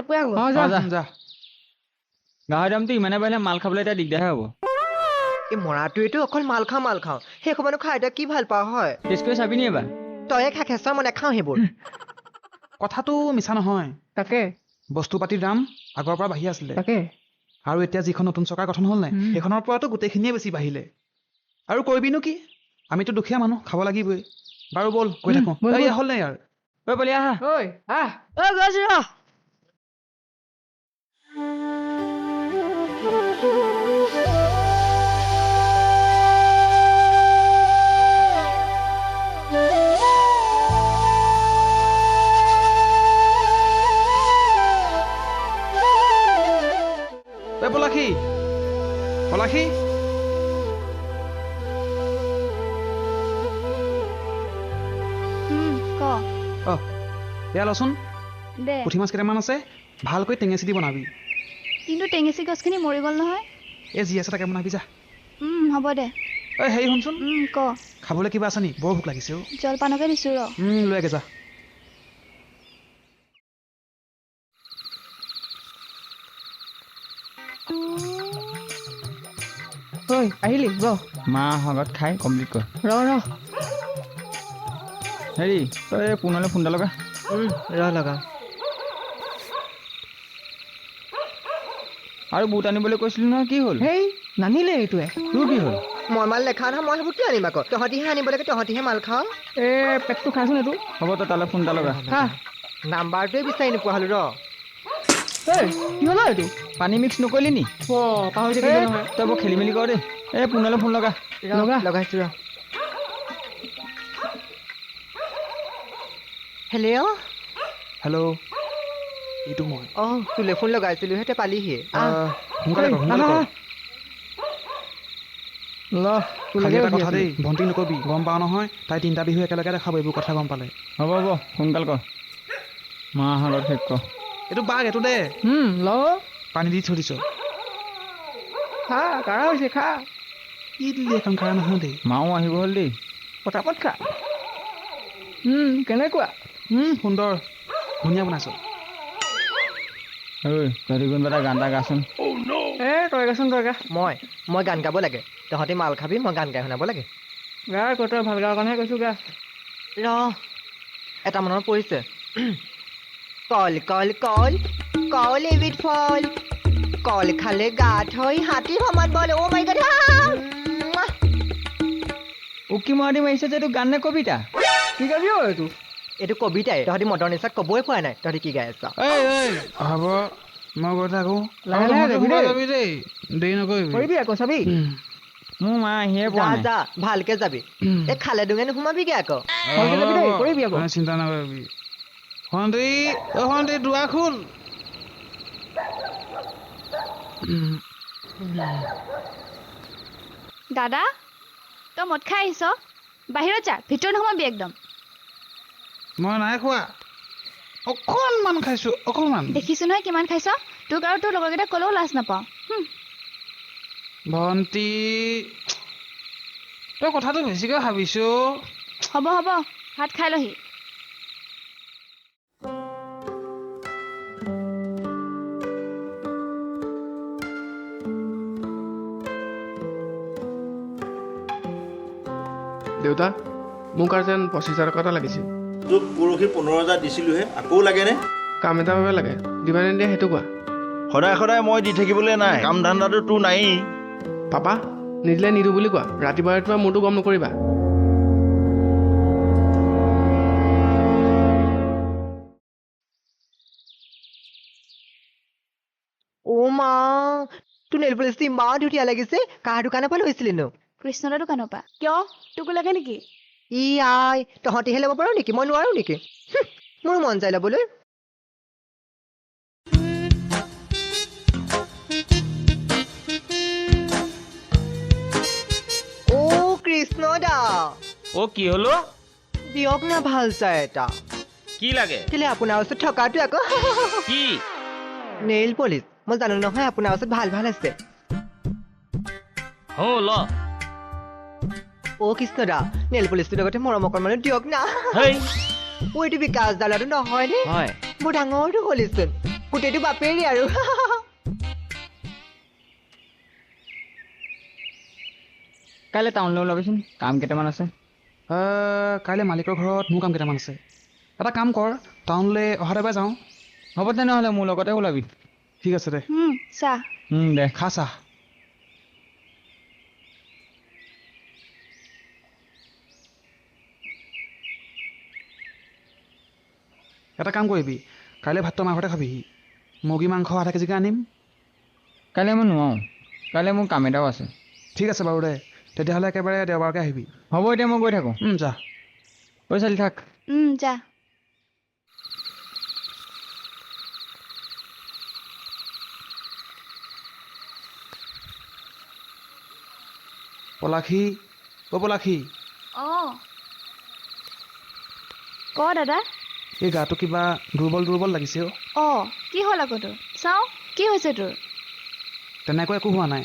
দুপৰীয়া অঁ, যা। যা। যা। গাহৰি দামটো ইমানে বাঢ়িলে মাল খাবলৈ এতিয়া দিগদাৰহে হ'ব। এই মৰাটোৱেতো অকল মাল খাওঁ মাল খাওঁ, সেই সময়নো খাই তই কি ভাল পাৱ হয়? টেষ্ট কৰি চাবি নি এবাৰ? তয়ে খা খেচা, মই নাখাওঁ সেইবোৰ। কথাটো মিছা নহয়। তাকে। বস্তু পাতিৰ দাম আগৰ পৰা বাঢ়ি আছিলে। তাকে। আৰু এতিয়া যিখন নতুন চৰকাৰ গঠন হ'ল নাই, সেইখনৰ পৰাতো গোটেইখিনিয়ে বেছি বাঢ়িলে। আৰু কৰিবিনো কি, আমিতো দুখীয়া মানুহ, খাব লাগিবই। বাৰু ব'ল গৈ থাকোঁ। ব'ল, এই ব'ল। হ'ল নাই ইয়াৰ? ঐ বলিয়া, আহা। ঐ আহ। ঐ গৈছো ৰ। ঐ পলাশী, পলাশী, ক। অঁ, এয়া লচোন। দে। পুঠি মাছ কেইটামান আছে, ভালকৈ টেঙেচি দি বনাবি। কিন্তু টেঙেচি গছখিনি মৰি গ'ল নহয়। এই যি আছে তাকে বনাবি, যা। হ'ব দে। ঐ হেৰি শুনচোন। ক। খাবলৈ কিবা আছে নি? বৰ ভোক লাগিছে অ'। জলপানকে দিছোঁ ৰ। লৈ আগে যা। ঐ আহিলি, বহ। মা আগত খাই কমপ্লিট কৰ। ৰ ৰ। হেৰি, তই এই পোনলৈ ফোন এটা লগা। ৰ লগা। আৰু বুট আনিবলৈ কৈছিলো নহয়, কি হ'ল? হেই, নানিলে এইটোৱে। তোৰ কি হ'ল? মই মাল নাখাওঁ নহয়, মই সেইবোৰ কিয় আনিম আকৌ? তহঁতিহে আনিব লাগে, তহঁতিহে মাল খাওঁ। এ পেটটো খাচোন এইটো। হ'ব, তই তালৈ ফোন এটা লগা। খা। নাম্বাৰটোৱে বিচাৰি নোপোৱা হ'লো ৰ। ঐ কি হ'ল এইটো? পানী মিক্স নকৰিলি নি? ব পাহৰি থাকিলো নহয়। তই বৰ খেলি মেলি কৰ দেই। এই পোনলৈ ফোন লগা। ৰ, লগা। লগাইছো ৰ। হেল্ল'। হেল্ল', এইটো মই। অঁ, তোলৈ ফোন লগাইছিলো হে, তই পালিহি। আহ। সোনকালে কৰ, সোনকালে কৰ। ল। খালি তোলৈকে এটা ৰখি কথা আছিলো। দেই, ভণ্টিক নকবি, গম পাওঁ নহয়, তাই তিনিটা বিহু একেলগে দেখাব এইবোৰ কথা গম পালে। হ'ব হ'ব, সোনকাল কৰ। মা আগত শেষ কৰ। এইটো বাঘ, এইটো দে। ল। পানী দি থৈ দিছ। খা, কাঢ়া হৈছে, খা। কি দিলি এখন, কাৰা নহয় দেই। মাও আহিব হ'ল দেই। পটাপট খা। কেনেকুৱা? সুন্দৰ, ধুনীয়া বনাইছ। ঐ তহঁতি কোনোবা এটা গান এটা গাচোন। এ তই গাচোন, তই গা। মই গান গাব লাগে? তহঁতি মাল খাবি, মই গান গাই শুনাব লাগে? গা আকৌ, তই ভাল গাৰ কাৰণেহে কৈছো, গা। ৰ, এটা মনত পৰিছে। কল কল কল কল এবিধ ফল, কল খালে গাত হয় হাতীৰ সমান বল। অ' মাই গড। উকি মৰা দি মাৰিছে যে, এইটো গান নে কবিতা? কি গাবি অ এইটো? এইটো কবিতাই। তহঁতি মদৰ নিচাত ক'বই পৰা নাই তহঁতি কি গাই আছ। ঐ ঐ, হ'ব, মই গৈ থাকোঁ। লাহে লাহে যাবি দেই। যাবি দেই, দেৰি নকৰিবি। কৰিবি আকৌ, চাবি। মোৰ মা আহিয়ে যা পোৱা নাই। যা, ভালকে যাবি। এই খালে ডুঙে নোসোমাবিগে আকৌ। ভালকে যাবি দেই, কৰিবি আকৌ। তই চিন্তা নকৰিবি। ভণ্টি, অ ভণ্টি, দুৱাৰ খোল। দাদা, তই মদ খাই আহিছ, বাহিৰত যা, ভিতৰত নোসোমাবি একদম। মই নাই খোৱা, অকণমান খাইছো, অকণমান। দেখিছো নহয় কিমান খাইছ, তোক আৰু তোৰ লগৰকেইটাক ক'লেও লাজ নাপাওঁ। ভণ্টি, তই কথাটো বেছিকৈ ভাবিছ। হ'ব হ'ব, ভাত খাই লহি। দেউতা, মোক আৰ্জেণ্ট 25,000 টকা এটা লাগিছিল। তোক পৰহি 15,000 দিছিলোহে, আকৌ লাগেনে? কাম এটাৰ বাবে লাগে, দিবা নে নিদিয়া সেইটো কোৱা। সদায় সদায় মই দি থাকিবলৈ নাই, কাম ধান্দাটো তোৰ নায়েই। পাপা, নিদিলে নিদিওঁ বুলি কোৱা, ৰাতিপুৱা ৰাতিপুৱা মূৰটো গম নকৰিবা। অ' মা, তোৰ নেইল পলিচটো ইমান ধুনীয়া লাগিছে, কাৰ দোকানৰ পৰা লৈছিলিনো? কৃষ্ণদাৰ দোকানৰ পৰা। কিয়, তোকো লাগে নেকি? ই I, তহঁতিহে ল'ব পাৰ নেকি, মই নোৱাৰো নেকি? মোৰো মন যায় ল'বলৈ। অ' কৃষ্ণ দা। অ' কি হ'ল অ'? দিয়ক না ভাল চাই এটা। কি লাগে? কেলে আপোনাৰ ওচৰত থকাটো আকৌ। কি? নেইল পলিচ, মই জানো নহয় আপোনাৰ ওচৰত ভাল ভাল আছে। হো ল। অ' কৃষ্ণ দা, নেইল পলিচটোৰ লগতে মৰম অকণমানো দিয়ক না। হেই। অ' এইটো বিকাশ দা ল'ৰাটো নহয়নে? হয়। বৰ ডাঙৰটো হ'লিচোন। গোটেইটো বাপেৰি আৰু। কাইলৈ টাউনলৈ ওলাবিচোন, কাম কেইটামান আছে। কাইলৈ মালিকৰ ঘৰত মোৰ কাম কেইটামান আছে। এটা কাম কৰ, টাউনলৈ অহা দেওবাৰে যাওঁ। হ'ব তেনেহ'লে মোৰ লগতে ওলাবি। ঠিক আছে দে। চাহ দে খা চাহ। এটা কাম কৰিবি, কাইলৈ ভাতটো আমাৰ ঘৰতে খাবিহি। মুৰ্গী মাংস আধা কেজিকে আনিম। কাইলৈ মই নোৱাৰোঁ, কাইলৈ মোৰ কাম এটাও আছে। ঠিক আছে বাৰু দে, তেতিয়াহ'লে একেবাৰে দেওবাৰকে আহিবি। হ'ব, এতিয়া মই গৈ থাকোঁ। যা। ঐ ছোৱালী থাক। যা। পলাশী, অ' পলাশী। অঁ ক দাদা। এই গাটো কিবা দুৰ্বল দুৰ্বল লাগিছে অ'। অঁ কি হ'ল আকৌ তোৰ? চাওঁ কি হৈছে তোৰ? তেনেকৈ একো হোৱা নাই,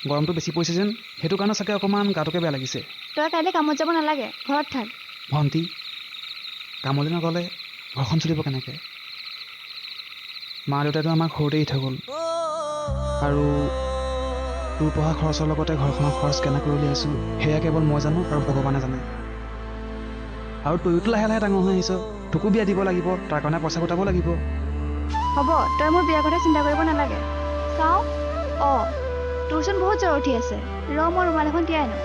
গৰমটো বেছি পৰিছে যেন, সেইটো কাৰণে চাগে অকণমান গাটোকে বেয়া লাগিছে। তই কাইলৈ কামত যাব নালাগে, ঘৰত থাক। ভণ্টি, কামলৈ নগ'লে ঘৰখন চলিব কেনেকৈ? মা দেউতাইতো আমাক সৰুতে এৰি থৈ গ'ল, আৰু তোৰ পঢ়া খৰচৰ লগতে ঘৰখনৰ খৰচ কেনেকৈ উলিয়াইছোঁ সেয়া কেৱল মই জানো আৰু ভগৱানে জানে। আৰু তয়োতো লাহে লাহে ডাঙৰ হৈ আহিছ, তোকো বিয়া দিব লাগিব, তাৰ কাৰণে পইচা গোটাব লাগিব। হ'ব, তই মোৰ বিয়াৰ কথা চিন্তা কৰিব নালাগে। চাওঁ, অঁ তোৰচোন বহুত জ্বৰ উঠি আছে, ৰ মই ৰুমাল এখন তিয়াই আনো।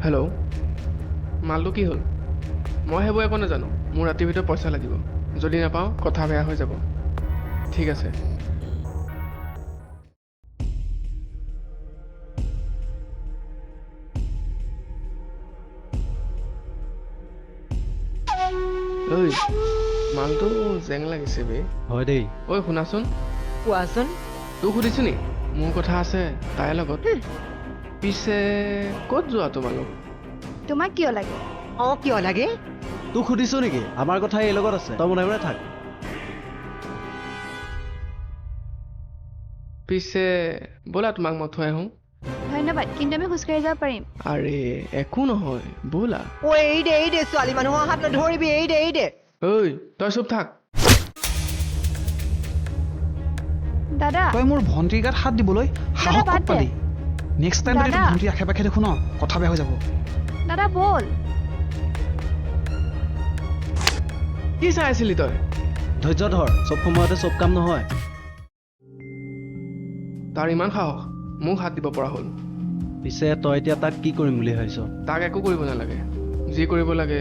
হেল্ল', মালটো কি হ'ল? মই সেইবোৰ একো নাজানো, মোৰ ৰাতিৰ ভিতৰত পইচা লাগিব, যদি নাপাওঁ কথা বেয়া হৈ যাব। ঠিক আছে। ঐ মালটো জেং লাগিছে বে। হয় দেই। ঐ শুনাচোন। কোৱাচোন। তোক সুধিছো নি? মোৰ কথা আছে তাইৰ লগত। পিছে ক'ত যোৱা তোমালোক? তোমাক কিয় লাগে? অঁ কিয় লাগে? তোক সুধিছো নেকি? আমাৰ কথা এই লগত আছে, তই মনে মনে থাক। পিছে ব'লা তোমাক মই থৈ আহোঁ। ধন্যবাদ, কিন্তু আমি খোজকাঢ়ি যাব পাৰিম। আৰে একো নহয়, ব'লা। ঐ এই দে, এই দে, ছোৱালী মানুহৰ হাত নধৰিবি, এই দে, এই দে। ঐ তই চুপ থাক। দাদা, তই মোৰ ভণ্টিৰ গাত হাত দিবলৈ সাহস ক'ত পালি? নেক্সট টাইম যদি ভণ্টিৰ আশে পাশে দেখোঁ ন, কথা বেয়া হৈ যাব। দাদা ব'ল। কি চাই আছিলি তই? ধৈৰ্য ধৰ, চব সময়তে চব কাম নহয়। তাৰ ইমান সাহস, মোক হাত দিব পৰা হ'ল। পিছে তই এতিয়া তাক কি কৰিম বুলি ভাবিছ? তাক একো কৰিব নালাগে, যি কৰিব লাগে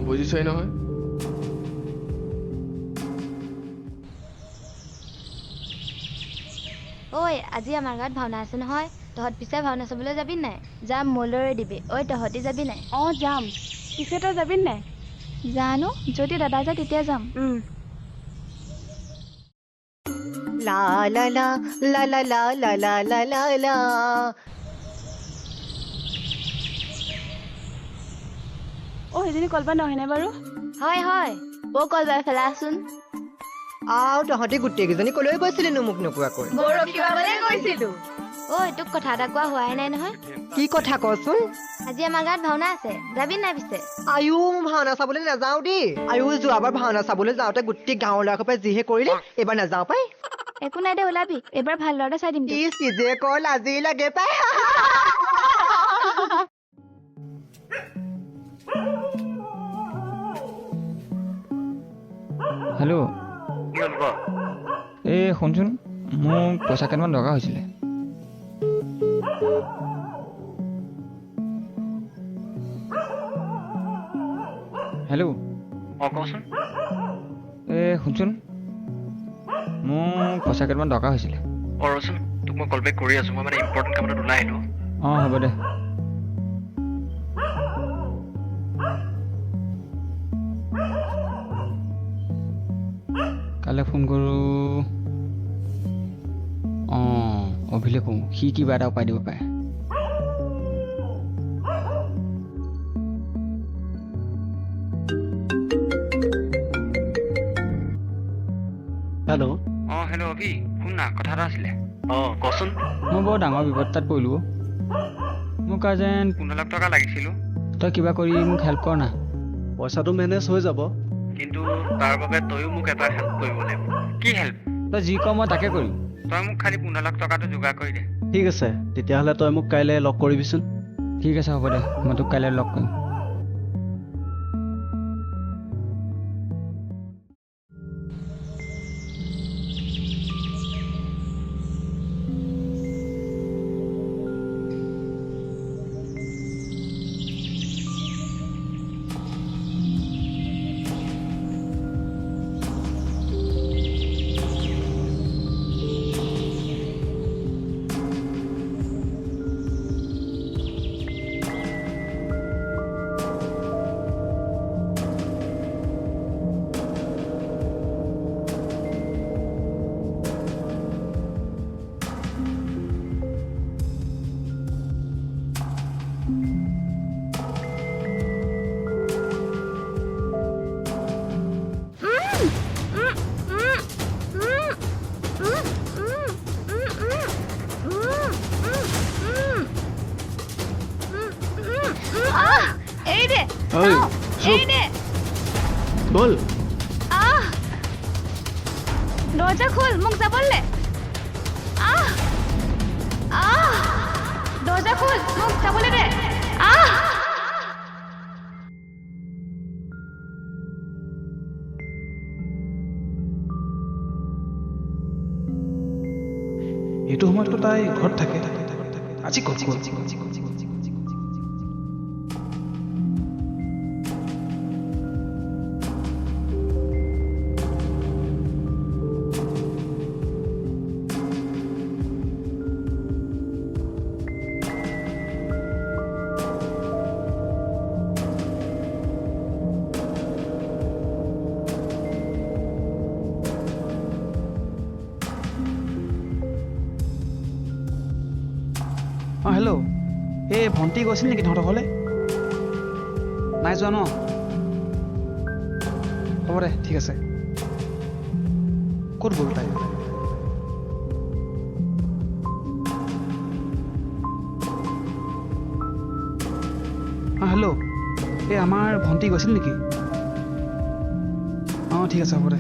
বুজিছই নহয়। ঐ আজি আমাৰ গাঁৱত ভাওনা আছে নহয়, তহঁত পিছে ভাওনা চাবলৈ যাবি নাই? যাম, মোলৈৰে দিবি। ঐ তহঁতি যাবি নাই? অঁ যাম। পিছে তই যাবি নাই? জানো, যদি দাদা যায় তেতিয়া যাম। লা লা লা লা লা লা লা লা লা লা লা। অ' সেইজনী কলবা নহয়নে বাৰু? হয় হয়। অ' কলবা ফেলাচোন। আৰু তহঁতি গোটেইকেইজনী ক'লৈ গৈছিলিনো মোক নোকোৱাকৈ? বৰশী গৈছিলো। ঐ তোক কথা এটা কোৱা হোৱাই নাই নহয়। কি কথা কচোন? আজি আমাৰ গাঁৱত ভাওনা আছে, যাবি নাই পিছে? আয়ো মই ভাওনা চাবলৈ নাযাওঁ দেই। আয়ো যোৱাবাৰ ভাওনা চাবলৈ যাওঁতে গোটেই গাঁৱৰ ল'ৰাসোপাই যিহে কৰিলে, এইবাৰ নাযাওঁ পাই। একো নাই দে, ওলাবি, এইবাৰ ভাল ল'ৰা এটা চাই দিম। ইচ নিজে ক, লাজেই লাগে পাই। হেল্ল', এই শুনচোন, মোক পইচা কেইটামান দৰকাৰ হৈছিলে। হেল্ল'। অঁ কচোন। এই শুনচোন, মোক পইচা কেইটামান দৰকাৰ হৈছিলে। অঁ ৰচোন, তোক মই কল বেক কৰি আছোঁ, মই মানে ইম্পৰ্টেণ্ট কাম এটাত ওলাই আহিলোঁ। অঁ হ'ব দে। কাইলৈ ফোন কৰোঁ। অঁ অভিলেখ কওঁ, সি কিবা এটা উপায় দিব পাৰে। হেল্ল'। অঁ হেল্ল' অভি, শুন না, কথা এটা আছিলে। অঁ কচোন। মই বৰ ডাঙৰ বিপদ এটাত পৰিলোঁ। মোক আৰ্জেণ্ট 15 লাখ টকা লাগিছিল। তই কিবা কৰি মোক হেল্প কৰ না। পইচাটো মেনেজ হৈ যাব, কিন্তু তাৰ বাবে তয়ো মোক এটা হেল্প কৰিব লাগিব। কি হেল্প? তই যি ক মই তাকে কৰিম। তই মোক খালি 15 লাখ টকাটো যোগাৰ কৰি দে। ঠিক আছে, তেতিয়াহ'লে তই মোক কাইলৈ লগ কৰিবিচোন। ঠিক আছে হ'ব দে, মই তোক কাইলৈ লগ কৰিম। বল। আহ, দৰ্জা খোল, মোক যাবলৈ দে। আহ আহ, দৰ্জা খোল, মোক যাবলৈ দে। আহ। এইটো সময়ততো তাই ঘৰত থাকে, আজি ক'ত গ'ল? অঁ হেল্ল', এই ভণ্টি গৈছিল নেকি তহঁতৰ ঘৰলৈ? নাই যোৱা ন? হ'ব দে, ঠিক আছে। ক'ত গ'ল তাই? অঁ হেল্ল', এই আমাৰ ভণ্টি গৈছিল নেকি? অঁ ঠিক আছে, হ'ব দে।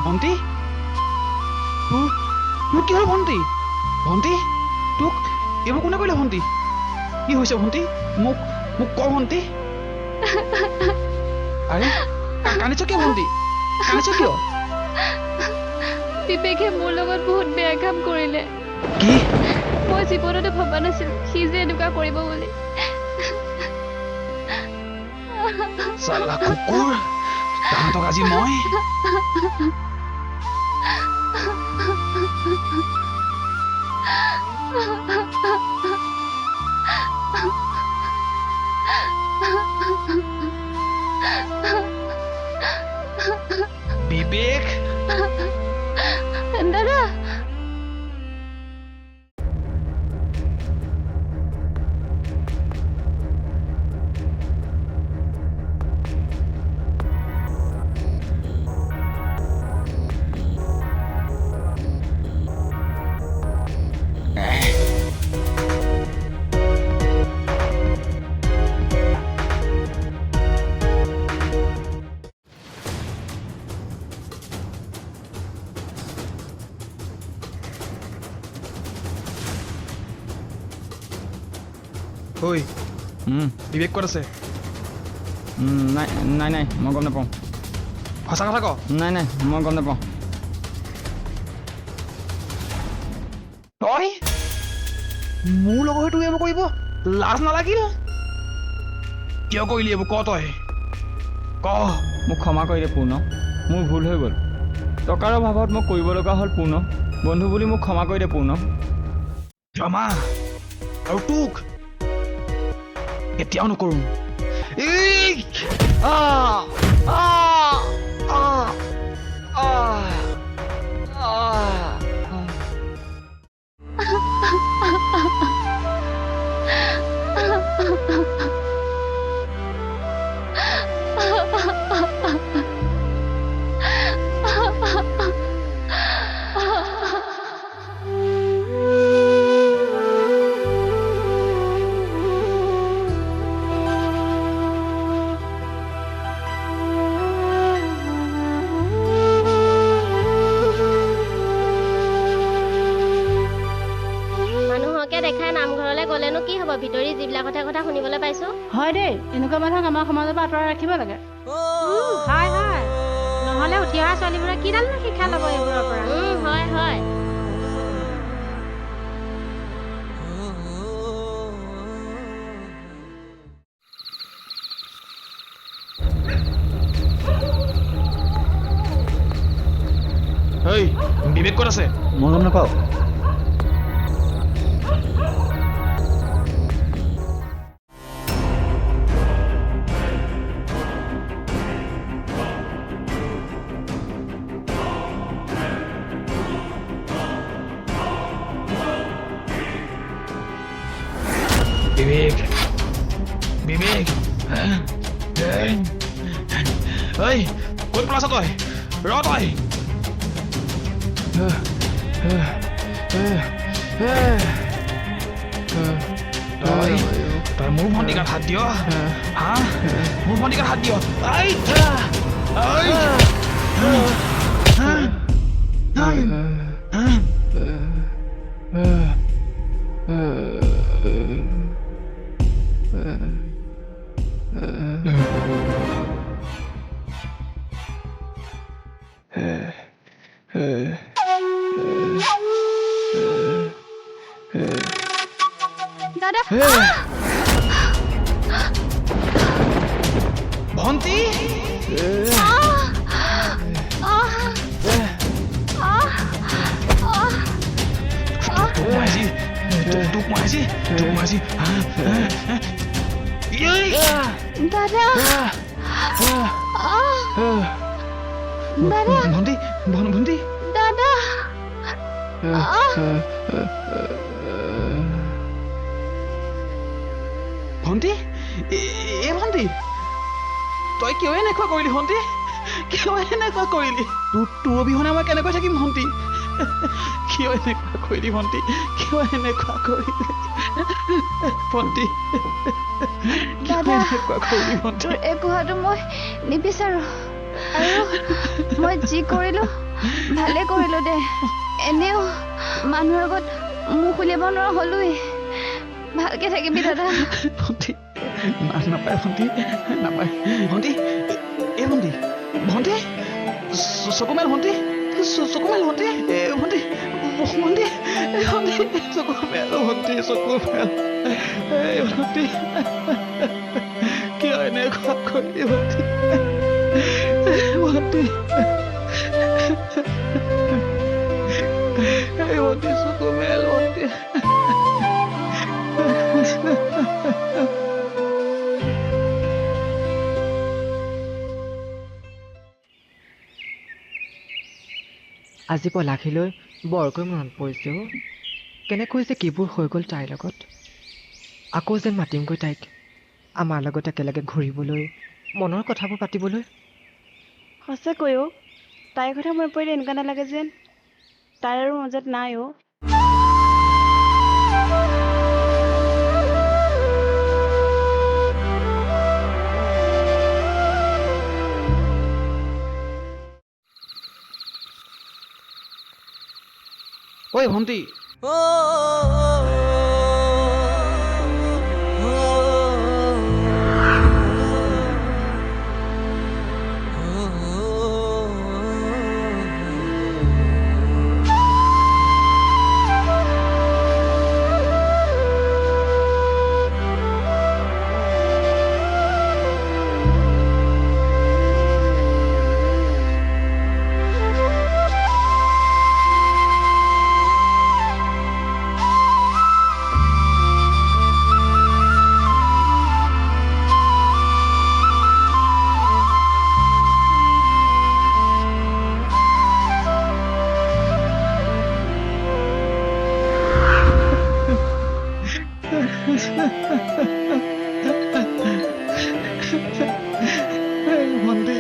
ভণ্টি, তোৰ কি হ'ল ভণ্টি? ভণ্টি, তোক এইবোৰ কোনে কৰিলে ভণ্টি? কি হৈছে ভণ্টি? মোক মোক ক ভণ্টি। আৰে কান্দিছ কিয় ভণ্টি? কান্দিছ কিয়? বিবেকে মোৰ লগত বহুত বেয়া কাম কৰিলে। কি? মই জীৱনতে ভবা নাছিলো সি যে এনেকুৱা কৰিব বুলি। চালা কুকুৰ, তাহাঁতক আজি মই। বিবেক দাদা। Eh. ঐ, বিবেক ক'ত আছে? নাই নাই নাই, মই গম নাপাওঁ। সঁচা কথা ক। নাই নাই, মই গম নাপাওঁ। তই মোৰ লগৰ হৈ তোক এইবোৰ কৰিব লাজ নালাগিল? কিয় কৰিলি এইবোৰ ক তই, ক। মোক ক্ষমা কৰি দে পূৰ্ণ, মোৰ ভুল হৈ গ'ল। টকাৰ অভাৱত মোক কৰিব লগা হ'ল পূৰ্ণ। বন্ধু বুলি মোক ক্ষমা কৰি দে পূৰ্ণ। ক্ষমা আৰু তোক কেতিয়াও নকৰোঁ। ভিতৰি যিবিলাকতে কথা শুনিবলৈ পাইছো। হয় দেই, এনেকুৱা মানুহক আমাৰ সমাজৰ পৰা আঁতৰাই ৰাখিব লাগে। হয় হয়, নহ'লে উঠি অহা ছোৱালীবোৰে কিডালনো শিক্ষা ল'ব এইবোৰৰ পৰা। হয় হয়। বিবেক ক'ত আছে? মই গম নাপাওঁ। বিবেক, বিবেক, ঐ ক'ত পলাইছ তই? ৰ তই। তই তই মোৰ ভণ্টি গাত হাত দিয়? হা, মোৰ ভণ্টি গাত হাত দিয়? দাদা, ভণ্টি, তোক মাৰিছি, তোক মাৰিছি। দাদা, দাদা, ভণ্টি, ভণ্টি, দাদা, ভণ্টি, এ ভণ্টি, তই কিয় এনেকুৱা কৰিলি ভণ্টি? কিয় এনেকুৱা কৰিলি? তোৰ অবিহনে মই কেনেকৈ থাকিম ভণ্টি? কিয় এনেকুৱা কৰিলি ভণ্টি? কিয় এনেকুৱা কৰিলি ভণ্টি? দাদা, এনেকুৱা কৰিলি ভণ্টি? তোৰ এই কোহাটো মই নিবিচাৰো। আৰু মই যি কৰিলো ভালে কৰিলো দে। এনেও মানুহৰ আগত মুখ উলিয়াব নোৱাৰা হ'লোৱেই। ভালকে থাকিবি দাদা। ভণ্টি, নাপায় ভণ্টি, নাপায় ভণ্টি। এ ভণ্টি, ভণ্টি, চকু মেল ভণ্টি, চকু মেল ভণ্টি। এ ভণ্টি, ভণ্টি, ভণ্টি, চকু মেল ভণ্টি, চকু মেল। এই ভণ্টি, কিয় এনেকুৱা কৰিলি ভণ্টি? ভণ্টি, এই ভণ্টি, চকু মেল ভণ্টি। আজি পলাশীলৈ বৰকৈ মনত পৰিছে অ'। কেনেকৈ যে কিবোৰ হৈ গ'ল তাইৰ লগত। আকৌ যেন মাতিমগৈ তাইক আমাৰ লগত একেলগে ঘূৰিবলৈ, মনৰ কথাবোৰ পাতিবলৈ। সঁচাকৈ অ', তাইৰ কথা মনত পৰিলে এনেকুৱা নালাগে যেন তাইৰ আৰু মাজত নাই অ'। ঐ ভণ্টি, ভণ্টি।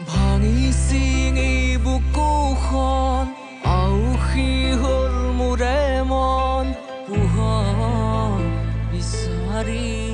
ভাঙি চিঙি বুকুখন আউসী হ'ল মোৰে মন, পোহৰ বিচাৰি।